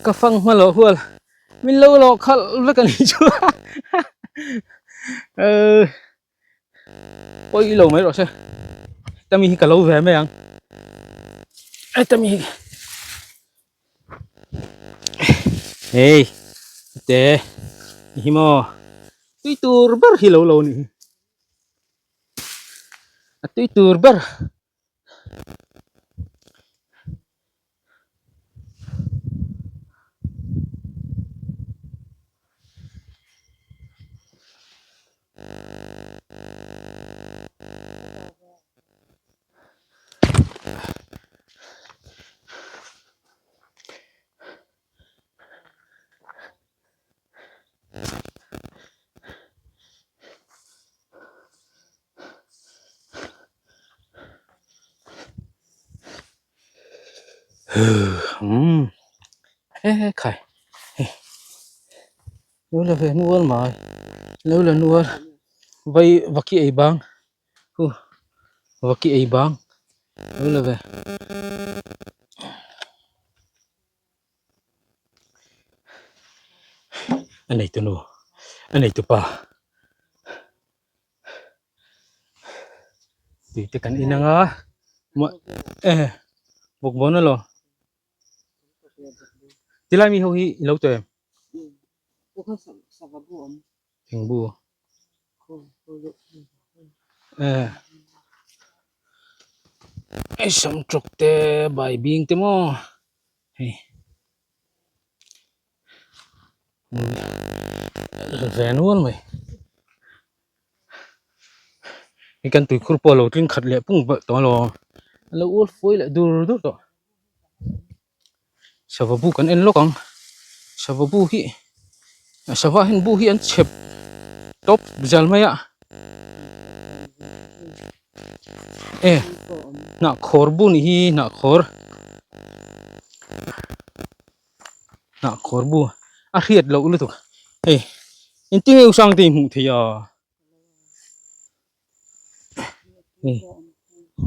Ka fang hma loh hual min lo lawh khalh vek a nih chu eh pawi lo mai rawh se heta mi hi ka lo ve mai ang heta mi hi hei te hi maw tui tur ber hi lo lo a nih hi a tui tur ber. Umm he he khai hei lo la ve nual mai lo la nual vai vaki ei bang hu vaki ei bang lo la ve. A neitu nu a neitu pa. Tui te kan in anga e bawkbawn alo tilai mi ho hi i lo tawh em eng bu e hei samtawk te baibing te maw hei. Ve nual mai hei kan tuikhur pawh a lo tling khat leh pung palh tawh alawm a lo ual fuai leh dur dur tawh sava bu kan en lawk ang sava bu hi sava hian bu hi an chhep tawp zal mai a e hnah khawr bu ni hi hnah khawr. Hnah khawr bu a hriat loh lutuk hei engtin nge usang te in hmuh theih a hei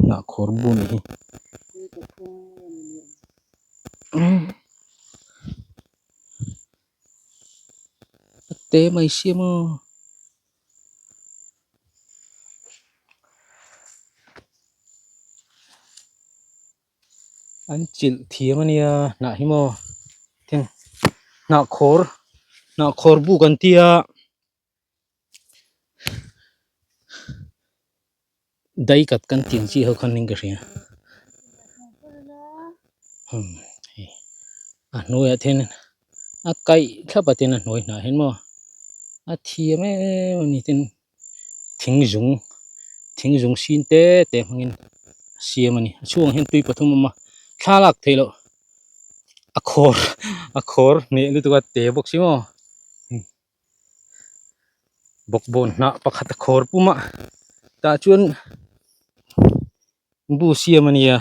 hnah khawr bu nih hi a te mai sia maw. An chilh thiam ania hnah hi maw thing hnah khawr hnah khawr buk an tia dai kat kan tih ang chi ho khan in ka hria umm hei a hnuaiah te hian a kaih thlap a ten a hnuai hnah hian maw a thiam em ani tin. Thing zung thing zung sin te te hmangin a siam a ni a chhungah hian tui pathum a awm a thla lak theih loh a khawr a khawr hneh lutuk a te bawk si maw bawkbawn hnah pakhat a khawr pum a tah chuan bu siam a nia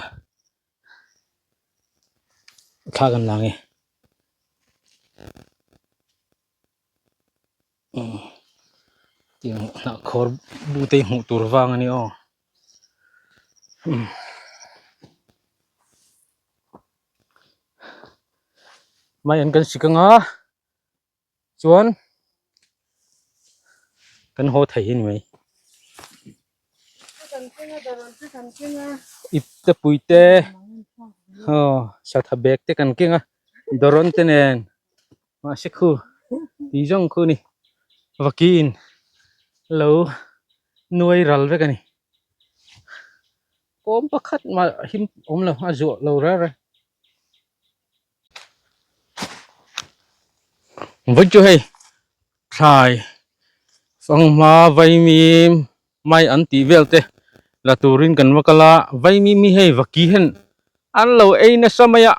thla kan la ang e. Tiang hnah khawr bu te hi hmuh tur vang a ni aw mai an kan sik anga chuan kan haw thei a ni mai ip te pui te aw satha bag te kan keng a dawrawn te nen. Mahse khu tih zawng khu ni vakiin lo nuai ral vek a ni kawm pakhat mah him awm lo a zuah lo reng reng. Vawi chu hei thlai fanghma vaimim mai an tih vel te la turin kan va kal a vaimim hi hei vaki hian an lo ei nasa mai a.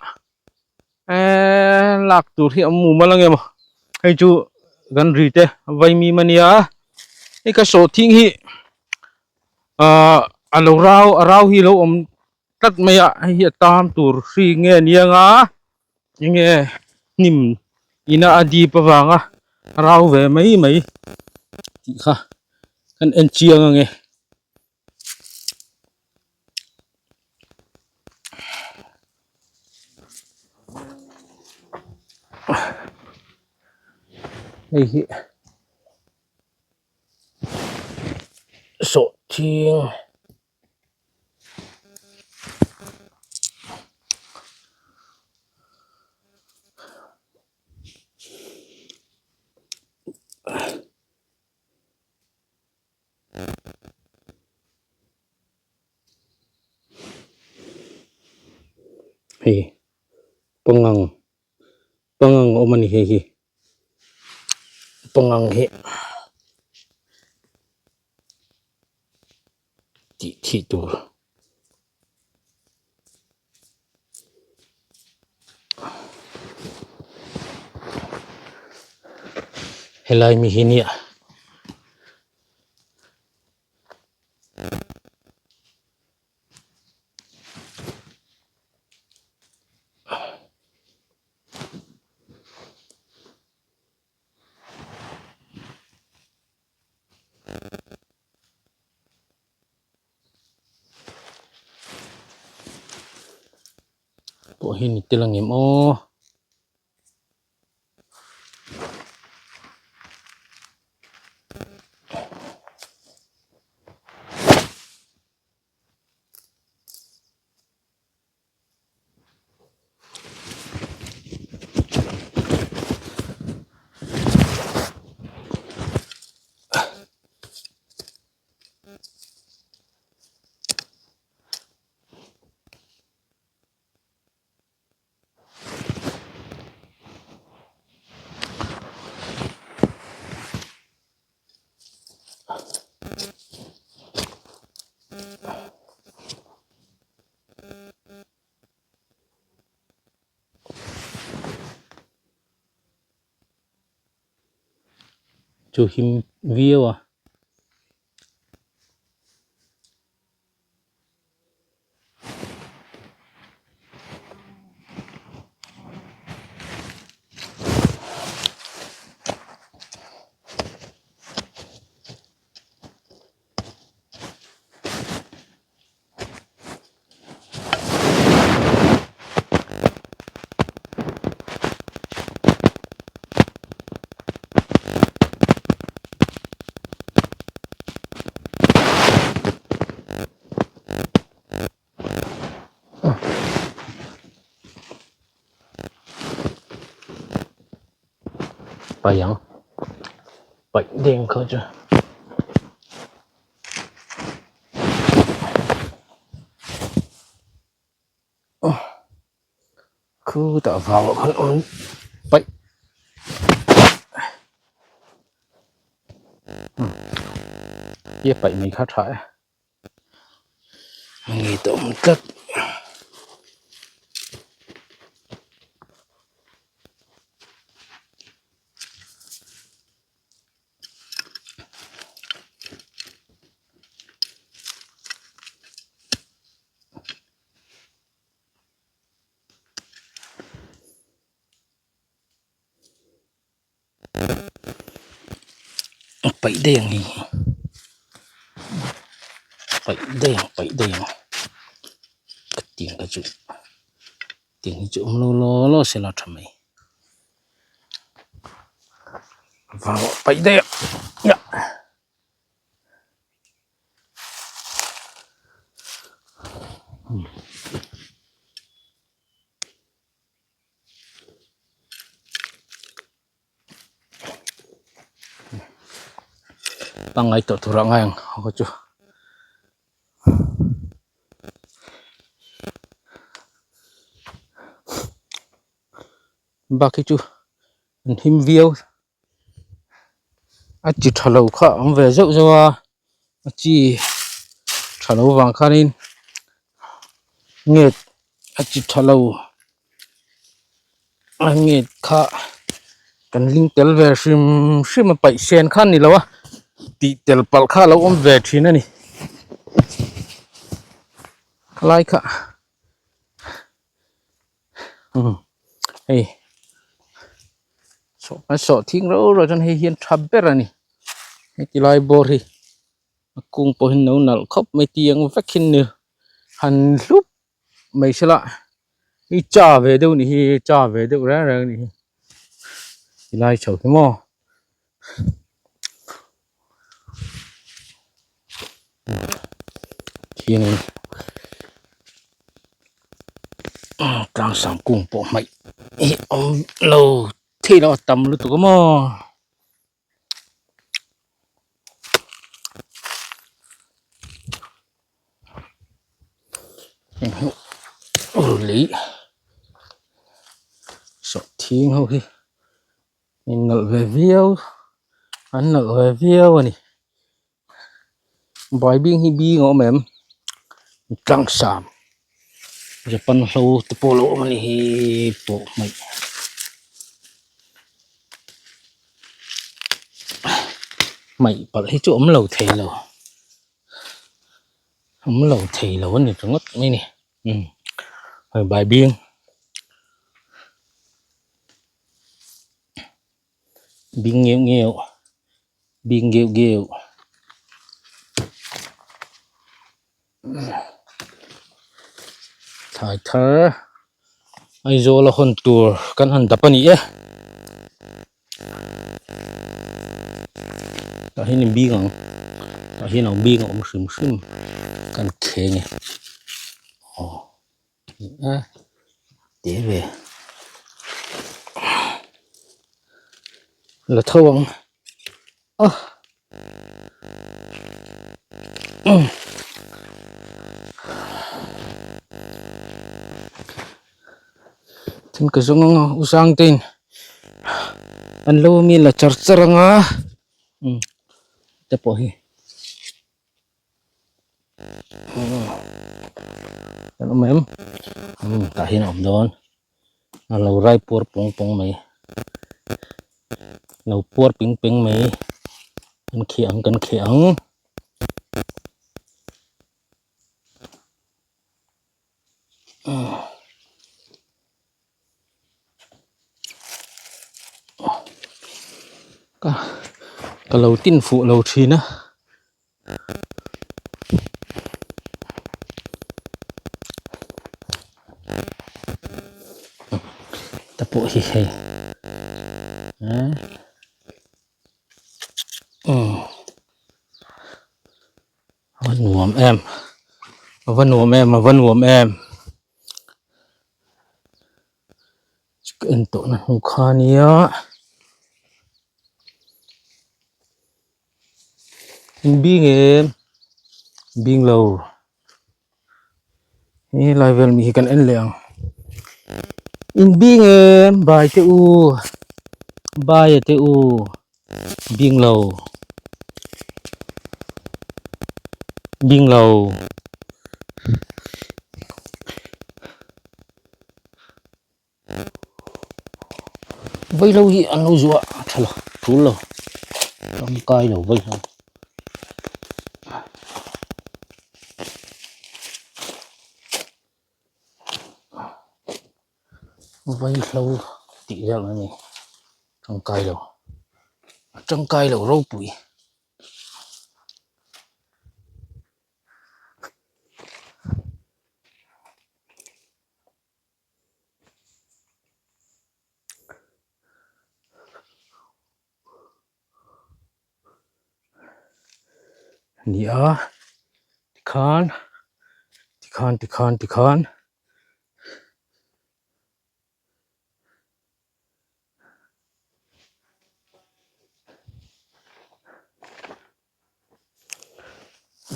Eee lak tur hi a mu mal ange maw hei chu kan ri te vaimim ania hei ka sawhthing hi ahh a lo rau a rau hi a lo awm tlat mai a hei hi a tam tur hri nge nia nga enge hnim ina a dip avanga rau ve mai mai tih kha kan en chiang ange. Hei hi sawhthing Hei pangang pangang a awm a ni hei hi pangang hi tih thih tur. Helai mi hi nia. Pawh hi ni tel ang em aw. Chu him viau a. Paih ang paih deng kha chu. Khutah vang ah khan awm paih hi a paih mai kha tha e a ngei tawh awm tlat. Paih daih ang hei hi paih daih ang paih daih ang ka tiang kha chu tiang hi chu awm lo law law sela tha mai vang paih daih ang. Pangngai tawh tur ah ngai ang ho chu. Bak hi chu an him viau. A chi tha lo kha a awm ve zeuh zeuh a a chi tha lo vang khanin nge a chi tha lo a nge kha kan ling tel ve hrim hrim a paih sen kha a ni lo a tih tel palh kha a lo awm ve thin a ni khalai kha hei an sawh thing rau rau chuan hei hian tha ber a ni heti lai bawr hi a kung pawh hi no nalh khawp mai tiang vek hi ni han hlup mai se la hei cha ve deuh a nih hi cha ve deuh reng reng a nih hi. Tilai chho hi maw khianin tlang sang kung pawh hmaih hi awm lo thei lo a tam lutuk a maw. Lei sawhthing ho hi in nawlh ve viau an nawlh ve viau a ni baibing hi bing a awm em tlangsam japan hlo te pawh a lo awm a ni hi pawh hmaih. Hmaih palh hi chu awm lo thei lo awm lo thei lo a ni ringawt mai a ni umm hei baibing bing ngeuh ngeuh bing geuh geuh. Thlai thar Aizawl a hawn tur kan han dap a ni e tah hian in bing ang tah hian ang bing a awm hrim hrim kan kheng e aw a te ve la tho ang. A thil ka zawng anga u Sangtein an lo mi la char char anga umm te pawh hi an awm em umm tah hian a awm dawn. A lo rai puar pawng pawng mai lo puar ping peng mai kan kheh ang kan kheh ang. Ka ka lo tin fuh lo thin a. Ta pawh hi hei umm a va nuam em a va nuam em a va nuam em ka en tawh na hnu kha ania. Bing em bing lo he lai vel mi hi kan en leh ang in bing em bai te u bai a te u bing lo bing lo. Vaihlo hi an lo zuah a tha lo tul lo tangkai lo vaihlo vaihlo tih vel a ni tangkai lo a tangkai lo ropui. Ni a tikhan tikhan tikhan tikhan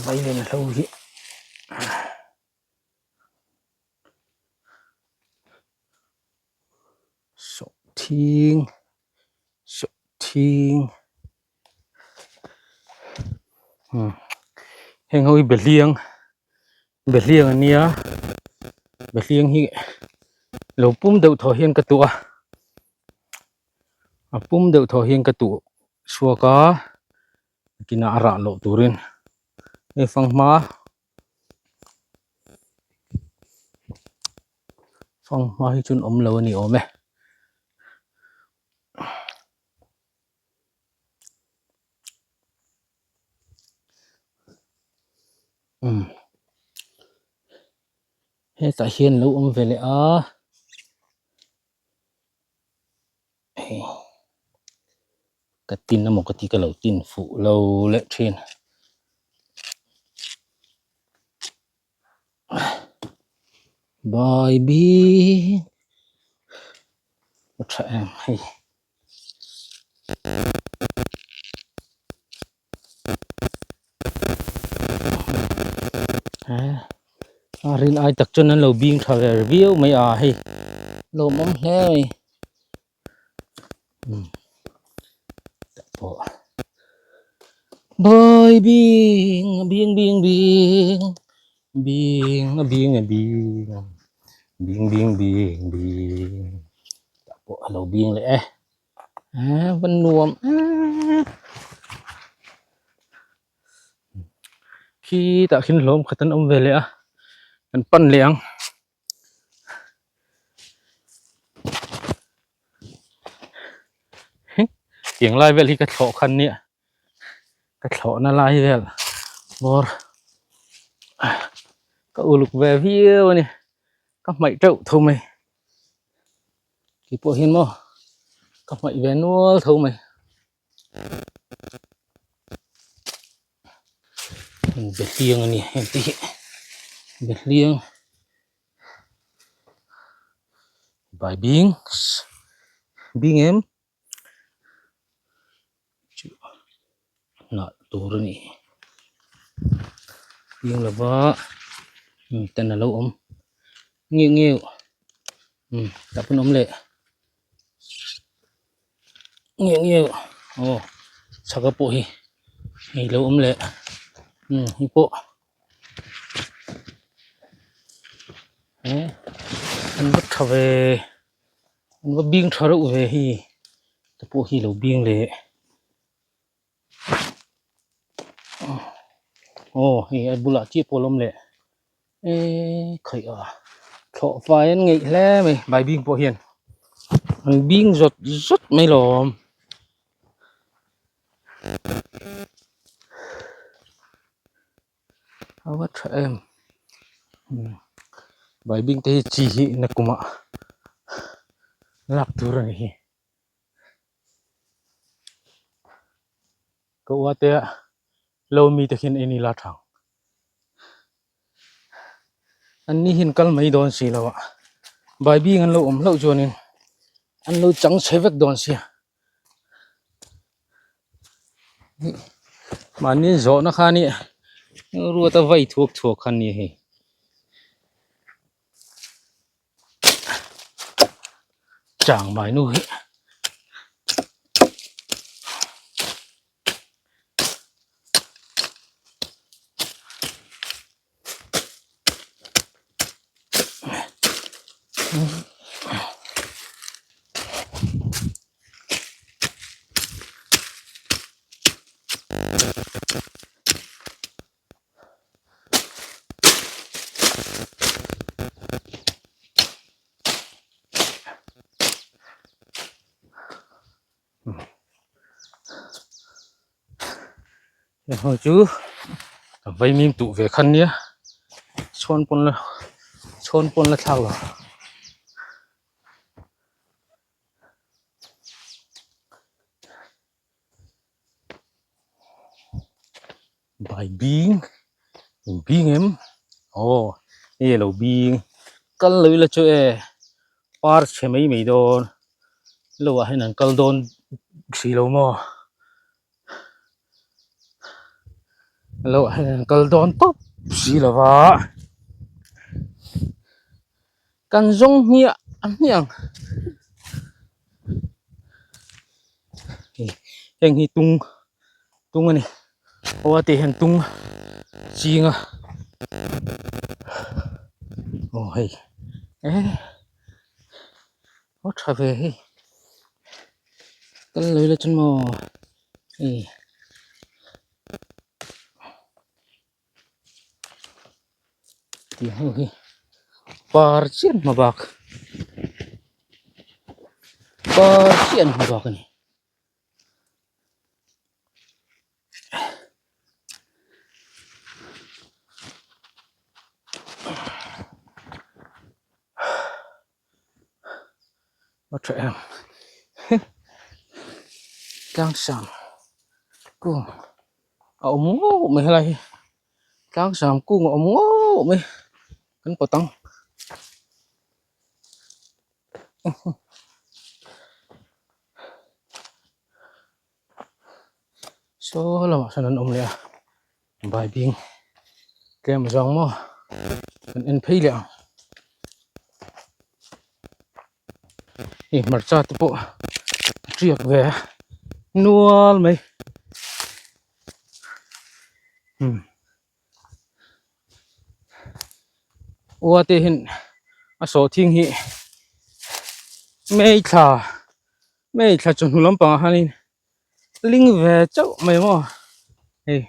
vailen hlo hi. Sawhthing sawhthing umm heng ho hi behliang behliang a nia behliang hi lo pum deuh thaw hian ka tuah a a pum deuh thaw hian ka tuh chhuak a kinah a rah loh turin hei fanghma. Fanghma hi chuan awm lo a ni awm e. Umm hetah hian lo awm ve leh a hei. Ka tin emaw ka ti ka lo tin fuh lo leh thin. Baibing a tha em hei. A rin ai tak chuan an lo bing tha ve viau mai a hei lawmawm hle mai. Pawh Bawi bing a bing bing bing bing a bing a bing bing bing bing bing tah pawh a lo bing leh e a va nuam em khitah khian hlawm khat an awm ve leh a kan pan leh ang. Tiang lai vel hi ka thlawh khan nia ka thlawhna lai vel bawr ka uluk ve viau a ni ka hmaih teuh tho mai keipawh hian maw ka hmaih ve nual tho mai. Behliang a ni heng te hi behliang bai bing bing em chu hnah tur a ni bing lova ten a lo awm ngeuh ngeuh tah pawn a awm leh. Nge nge aw chhaka pawh hi hei lo awm leh umm hei pawh eh an va tha ve an va bing tha reuh ve hei te pawh hi lo bing leh aw hei a bulah chiah pawh a lo awm leh eee khaih a thlawh fai an ngeih hle mai baibing pawh hian an bing zawt zawt mai lawm. A va tha em baibing te hi chi hi nakumah lak tur a ni hi. Ka ua te a lo mi te khian en ila thang an ni hian kal mai dawn si lo a baibing an lo awm hlauh chuanin an lo chang chhe vek dawn sia mahni zawhna kha nia ruata vai thuak thuak kha nia hei. Chang mai nu hi Hei chu vaimim tuh ve khan nia chhawn pawn la chhawn pawn la thlak lo. Bai bing in bing em aw hei alo bing kal lo ila chu e par chhe mai mai dawn lo ah hian an kal dawn si lo maw lo ah hian an kal dawn tawp si lo va kan zawng hmiah hmiah ang. Heng hi tung tung a ni aw a tih hian tung ching a aw hei eh aw tha ve hei kal lo ila chuan maw hei. Tih ho hi par chian hma bak par chian hma bak a ni. A tha em. Tlangsam kung a awm ngawh mai helai hi tlangsam kung a awm ngawh mai kan pawt ang. Saw lamah sawn an awm leh a baibing tlem zawng maw kan en phei leh ang hei hmarcha te pawh a tiak ve a nual mai umm ua te hian a sawhthing hi hmeithla. Hmei thla chawhnu lampangah hianin ling ve chauh mai maw hei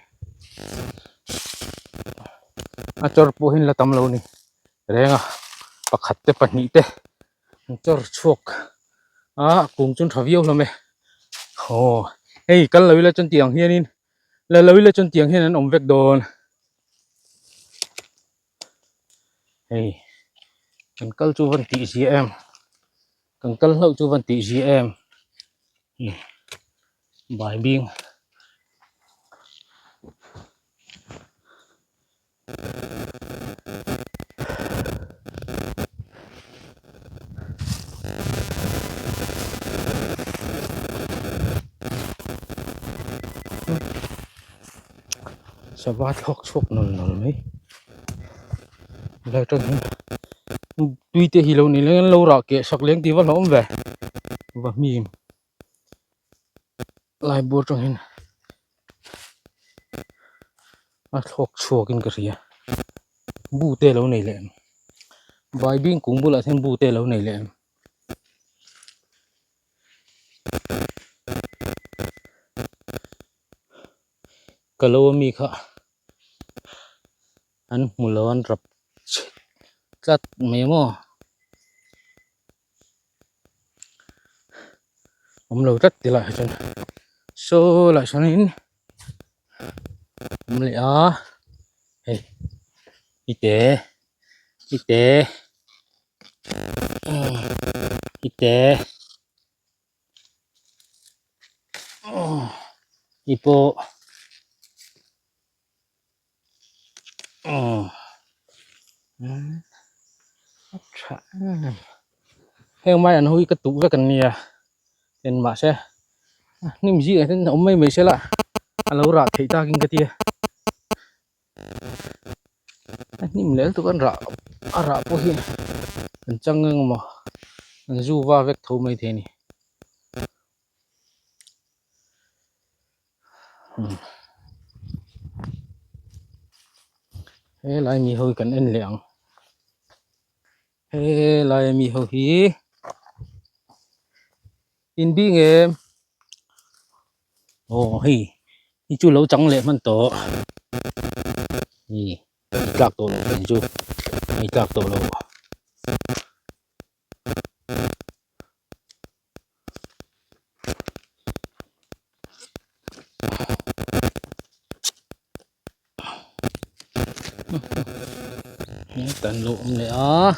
a chawr pawh hi la tam lo a ni reng a pakhat te pahnih te an chawr chhuak a kum chu tha viau hlawm e aw hei kal lo ila chuan tiang hianin la lo ila chuan tiang hian an awm vek dawn hei kan kal chu van tih zia em. Kan kal hlauh chu van tih zia em bai bing sava thlawk chhuak nawl nawl mai helai atang hian. Tui te hi lo ni leng an lo rah keh sak leng tih va hlauhawm ve va hmim lai bur atang hian a thlawk chhuak in ka hria bu te lo nei leh em baibing kung bulah hian bu te lo nei leh em. Ka lo ami kha an hmu lo an rap tlat mai maw awm lo tlat ti lai ah chuan saw lai sawn in awm leh a hei ite ite ite hei pawh. Heng mai an hui ka tuh vek an nia en mahse hnim zingah hian a awm mai mai sela a lo rah theih takin ka tia a hnim leh lutuk a rah a rah pawh hi an chang eng emaw an zu va vek tho mai thei a ni. Helai mi ho hi kan en leh ang helai mi ho hi in bing em aw hei hi chu lo chang leh hman tawh hei tlak tawh loh hei chu hei tlak tawh loh. Kan lo awm leh a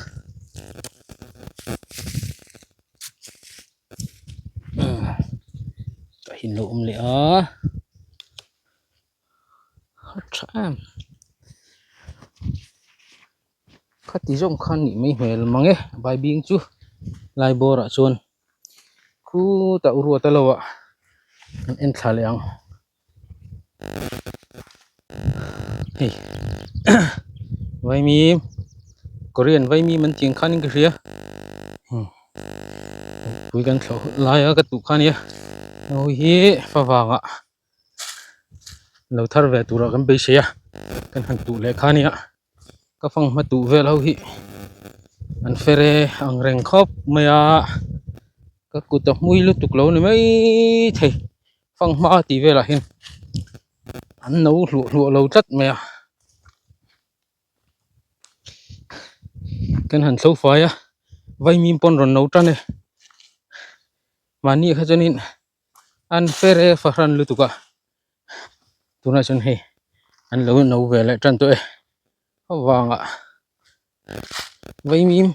tah hi an lo awm leh a a tha em. Khati zawng khan nih mai hmel mang e baibing chu lai bawrah chuan khutah uruat a lo ah an en thla leh ang hei vaimim korean vaimim an tih ang khan in ka hria pui kan thlawh lai a ka tuh kha ania hei hi favangah. Lo thar ve turah kan beisei a kan han tuh leh kha ania ka fanghma tuh vel ho hi an fere ang reng khawp mai a ka kut a hmui lutuk lo ni mai thei fanghma tih velah hian an no hluah hluah lo tlat mai a kan han thlo fai a vaimim pawn rawn no tan e mahni kha chuanin. An fer e fahran lutuk a tunah chuan hei an lo no ve leh tan tawh e avangah vaimim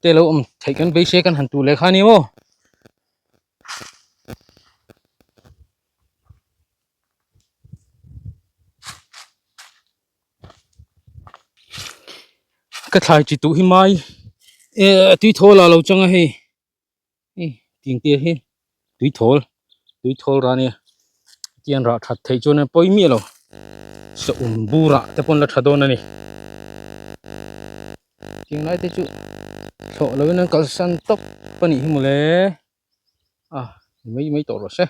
te lo awm theih kan beisei kan han tuh leh kha a ni maw. Ka thlai chi tuh hi mai eh tui thawl ah lo chang a hei hei ting te hi tui thawl tui thawl rah a nia tiang rah that theih chuan a pawi miah lo saum burah te pawn la tha dawn a ni tiang lai te chu thlawh lo in an kalsan tawp a nih hi mawle a mai mai tawh rawh se.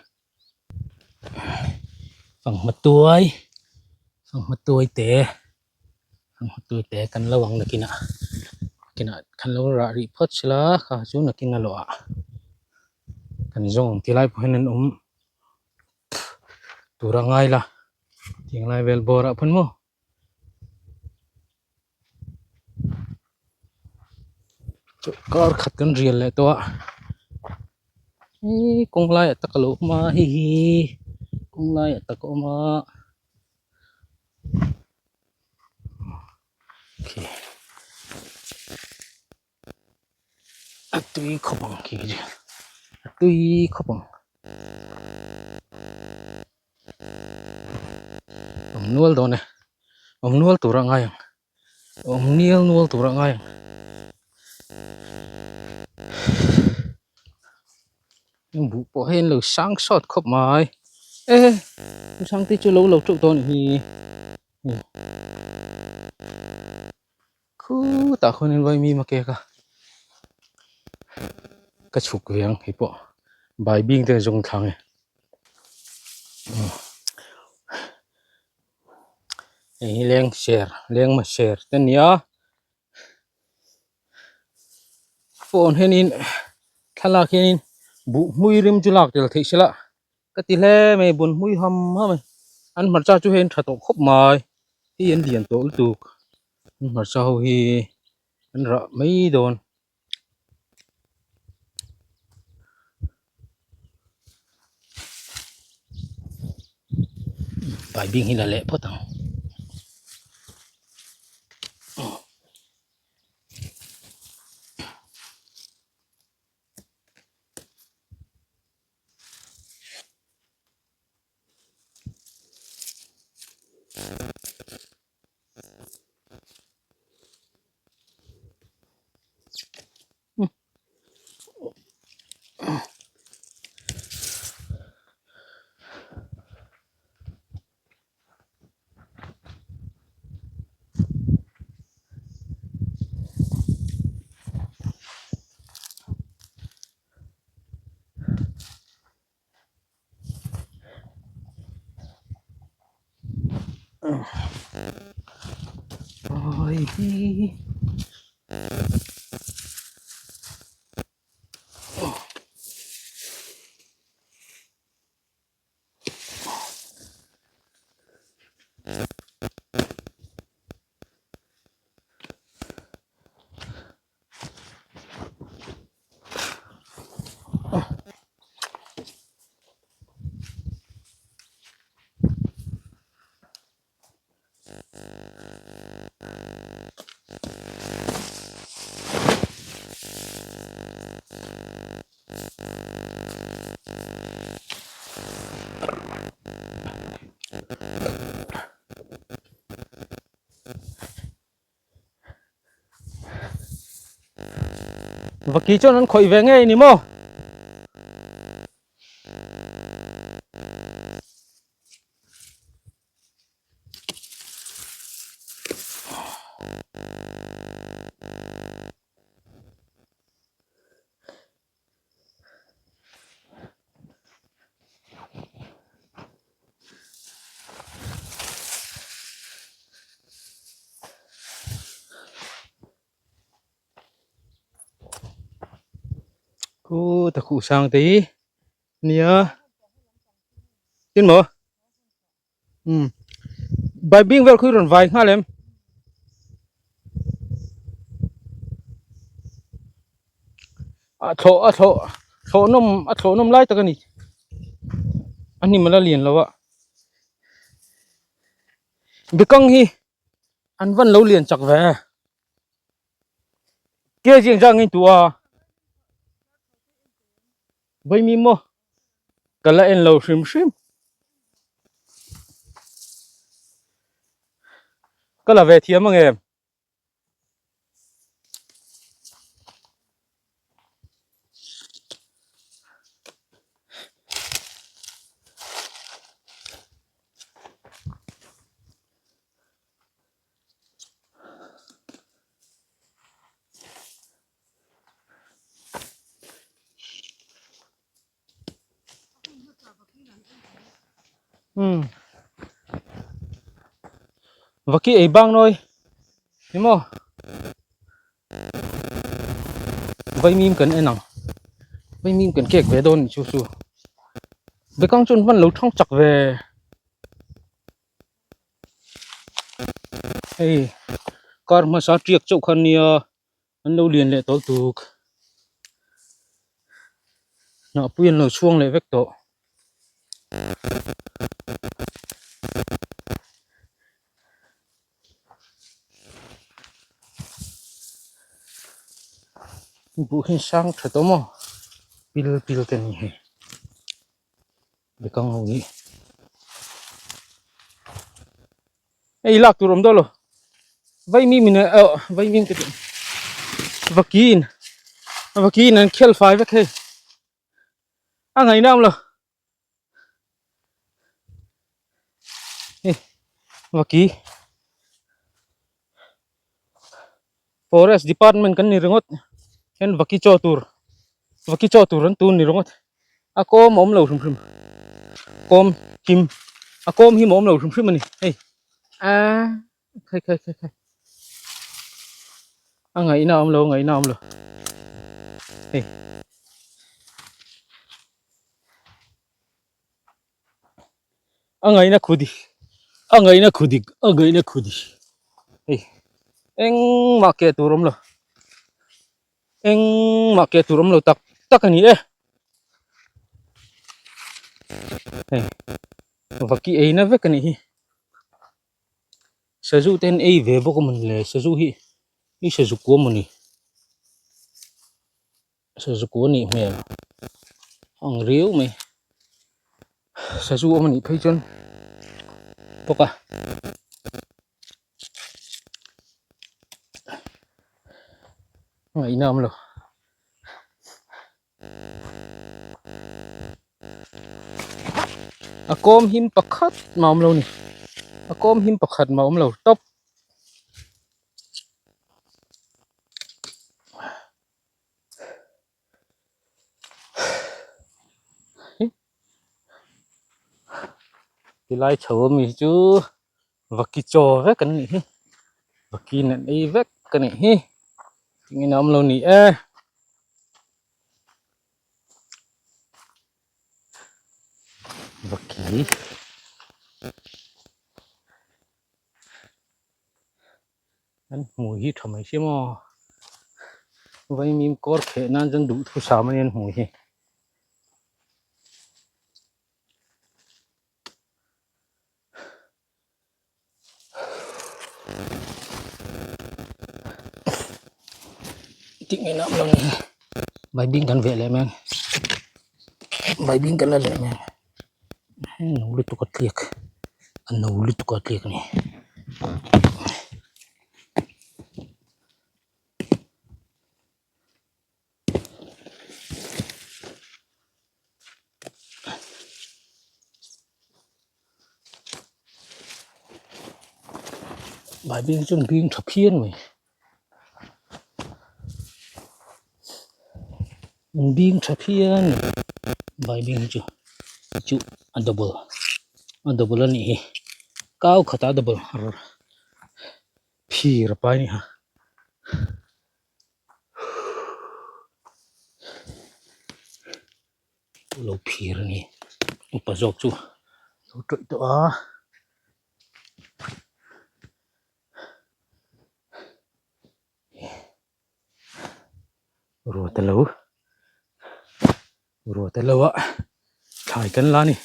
Fanghma tuai fanghma tuai te fanghma tuai te kan lo ang nakinah nakinah kan lo rah rih phawt sela kha chu nakin a lawh ah kan zawng ang ti lai pawh hian an awm tur a ngai la tiang lai vel bawr ah pawn maw. Kar khat kan rial leh tawh a hei kawng laiah tak a lo awm a hei hi kawng laiah tak a awm a a tui khawp ang khi chu a tui khawp ang awm nual dawn e awm nual tur a ngai ang awm nial nual tur a ngai ang buh pawh hei an lo sang sawt khawp mai e sang te chu lo lo teuh dawn a nih hi. Khutah khuanin vaimim a kek a ka chhuk ve ang hei pawh bai bing te zawng thlang e hei hi leng ser leng ma ser te a ni a phone hianin thlalak hianin buh hmui rim chu lak tel theih sela. Ka ti hle mai bun hmui ham ham a ni an hmarcha chu hei an tha tawh khawp mai hei an lian tawh lutuk an hmarcha ho hi an rah mai dawn. Baibing hi la leh phawt ang. Vaki chuan an khawih ve ngei ni maw? Khu ta khuh sang te hi nia tin maw um baibing vel khui rawn vai nghal em a thlawh a thlawh thlawh nawm a thlawh nawm lai tak a ni a hnim a la lian lo a bikang hi an van lo lian chak ve kg engzah nge tu a vaimi maw ka la en lo hrim hrim ka la ve thiam ang em. Umm vaki ei bang nawi ni maw vaimim kan en ang vaimim kan kek ve dawn ni chu chu bekang chuan hman lo thang chak ve hei kar hmasa tiak chauh kha nia an lo lian leh tawlh tuk hnahpui an lo chhuang leh vek tawh. Buh hi sang tha tawh maw pil pil te ni hei bekang ho hi hei lak tur awm dawn lo vaimim in eh vaimim ka tih vakiin vakiin an khel fai vek hei a ngaihna awm lo. Hei vaki forest department kan ni ringawt hian vaki chaw tur vaki chaw tur an tun ni ringawt a kawm a awm lo hrim hrim kawm him a kawm him a awm lo hrim hrim a ni hei aaa khai khai khai khai a ngaihna a awm lo a ngaihna a awm lo hei. A ngaihna khudi a ngaihna khudik a ngaihna khudi hei engmah keh tur awm lo engmah keh tur awm lo tak tak a ni e hei vaki eina vek a nih hi sazu te an ei ve bawk a mawni le sazu hi hi sazu kua mawni. Sazu anih hmel ang riau mai sazu awm anih phei chuan bawk a ngaihna a awm lo a kawm him pakhat mah a awm lo a ni a kawm him pakhat mah a awm lo tawp. Tilai chho ami hi chu vaki chaw vek an nih hi vaki nen ei vek a nih hi engin a awm lo ni e. Vaki. An hmui hi tha mai sia maw vaimim kawr kheh nan chuan duhthusam a ni an hmui hi. Tih ngaihna awm lo ni hi baibing kan veh leh mai ang baibing kan la leh mai ang. Heng no lutuk a tliak a no lutuk a tliak a ni. Baibing chuan bing tha phian mai. An bing tha phian baibing hi chu chu a double a double a nih hi kau khat a double phir a pai a ni ha. Lo phir a ni upa zawk chu lo tawih tawh a. Ruat a lo ruat a lo a thlai kan la a ni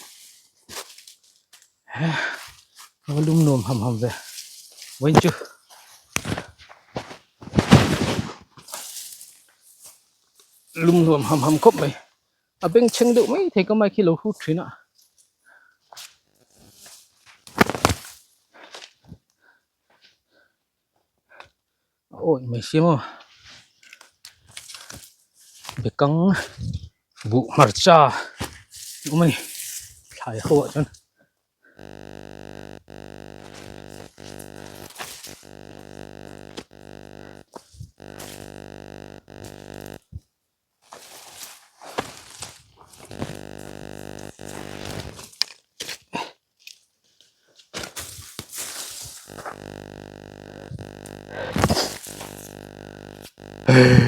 a lum nuam ham ham ve vawiin chu lum nuam ham ham khawp mai a bengchheng deuh mai thei ka mic hi lo hrut thin a. Awi mai sia maw bekang buh hmarcha a awm a ni thlai ho ah chuan. Fanghma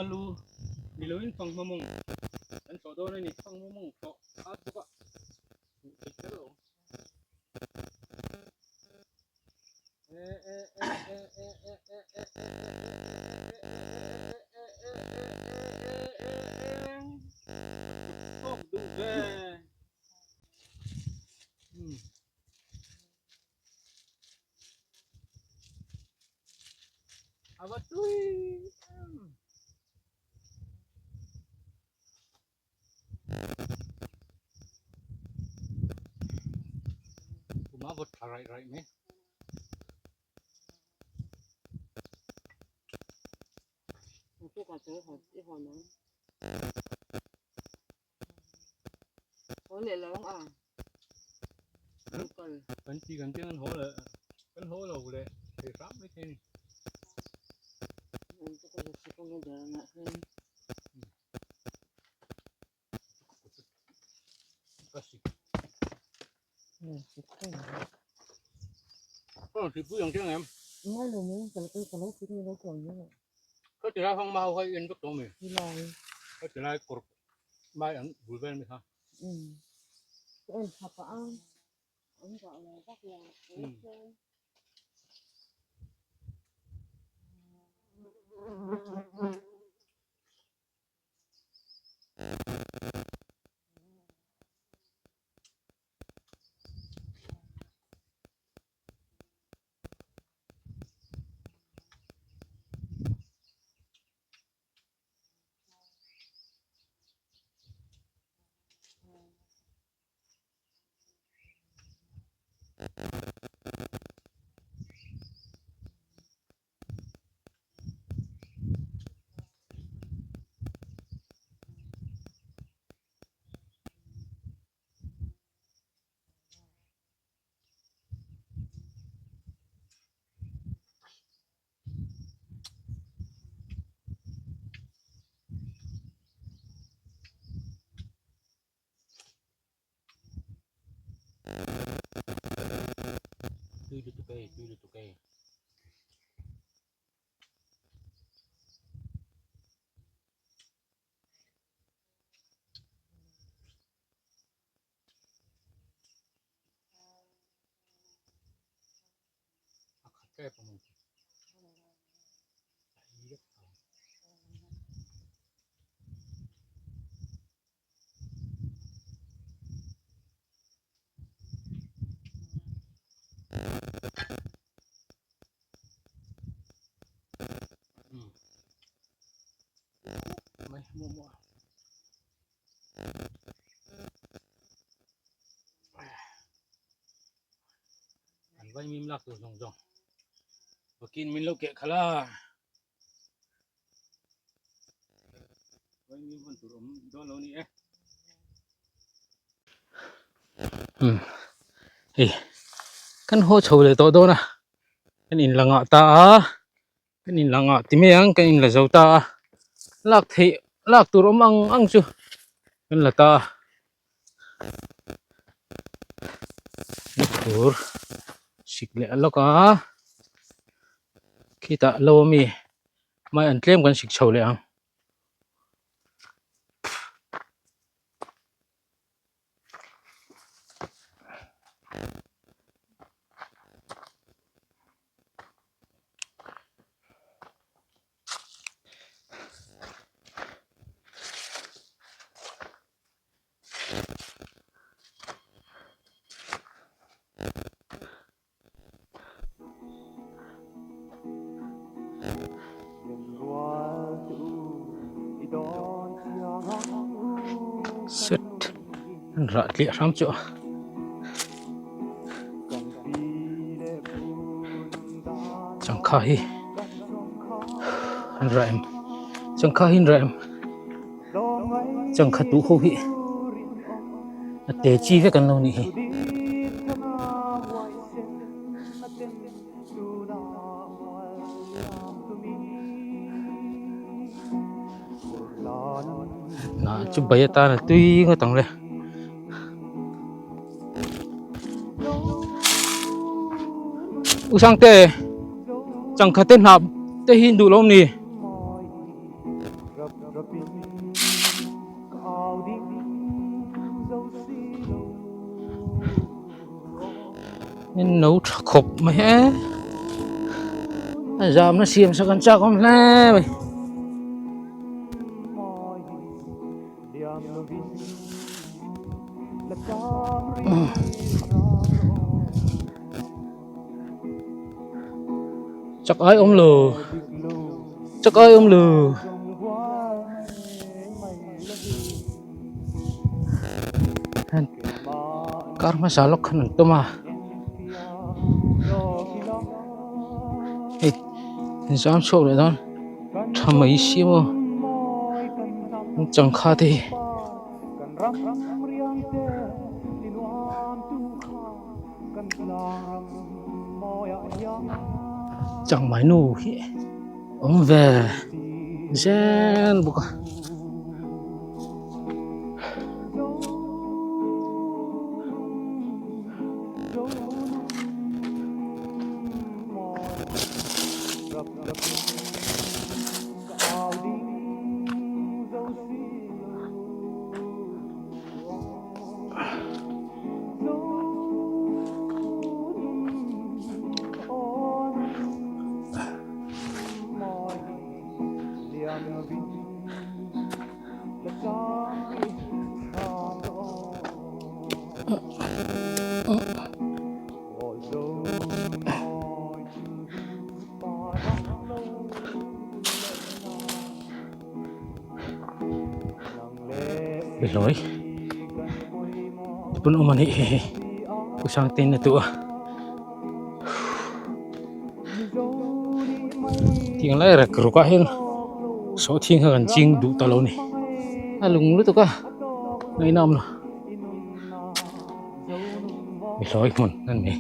lu ni loin fanghma mawng an thlawh dawn a ni. Fanghma mawng thlawh at bawk a hmuh theih kher lo. Tawk duh ve. A va tui em. Kuma vawt tha raih raih mai. Kan ti kan piang an haw leh kan haw lo leh thei hram mai thei a ni. Tui lutuk e, tui lutuk e. A khat tep ang. An vaimim lak tur zawng zawng vakin min lo keh khalh a vaimim hawn tur awm dawn lo ni e. Umm hei kan haw chho leh tawh dawn a kan in la ngah ta a. Kan in la ngah ti mai ang kan in la zo ta a lak theih lak tur awm ang ang chu kan la ta a tur sik leh lawk a khitah lo ami mai an tlem kan sik chho leh ang. Set an rah tliah hram chu a. Changkha hi an rah em changkha hi an rah em changkha tuh ho hi a te chi vek an lo nih hi. Hnah chu bai atan a tui ngawt ang le. U Sangte changkhat te hnah te hi duh lo awm ni. No tha khawp mai e a zamna siam sak an chak awm hle mai. Chak ai awm lo chak ai awm lo. Kar hmasa lawk khan an tum a hei zam chhuak leh dawn tha mai si maw changkha te hi. Changmai nu hi awm ve zel bawk a. Behlawi pawn awm a nih hi hei u Sangtein a tuah a tiang lai rek ruk ah hian sawhthing kha kan ching duh ta lo a ni a lung lutuk a ngaihna a awm lo behlawi hmun a ni.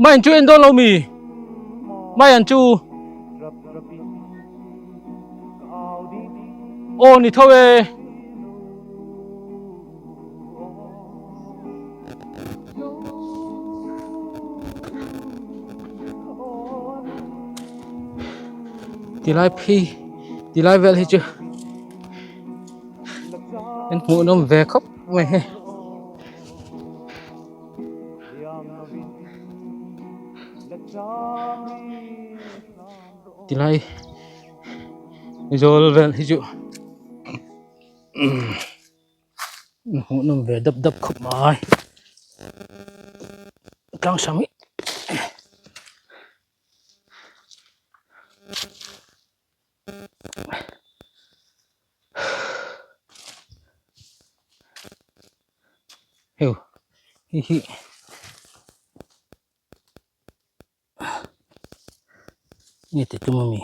Mai an chu en dawn lo mi mai an chu aw ni tho e. Tilai phei tilai vel hi chu an hmuhnawm ve khawp mai hei. Tilai zawl vel hi chu hmuhnawm ve dap dap khawp mai tlang sang hi. Heu hi hi nge ti tum ami.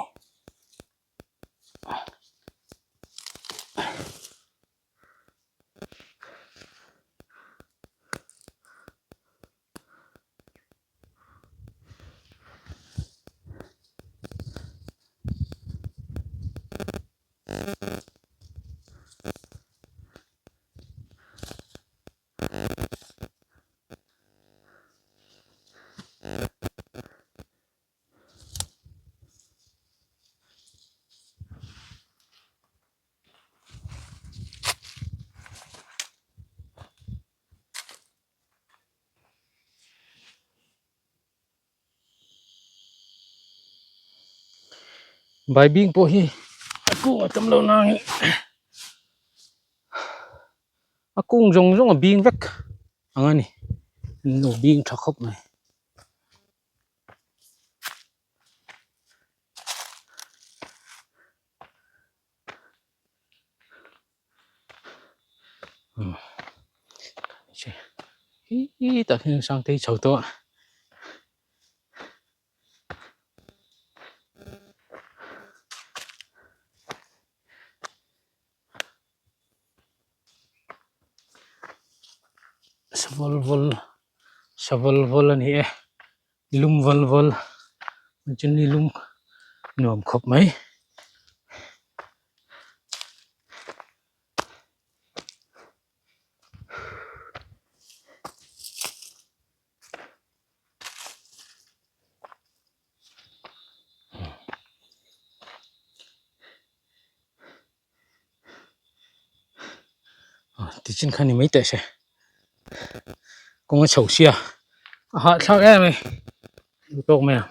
Baibing pawh hi a kung a tam lo nangin a kung zawng zawng a bing vek ang a ni an lo bing tha khawp mai. Hi tah hian Sangtei chho tawh a. Saval vawl saval vawl a ni e lum vawl vawl chuan ni lum nuam khawp mai. Tichin kha ni mai teh se kawng a chho sia a hahthlak em mai duh tawk mai ang.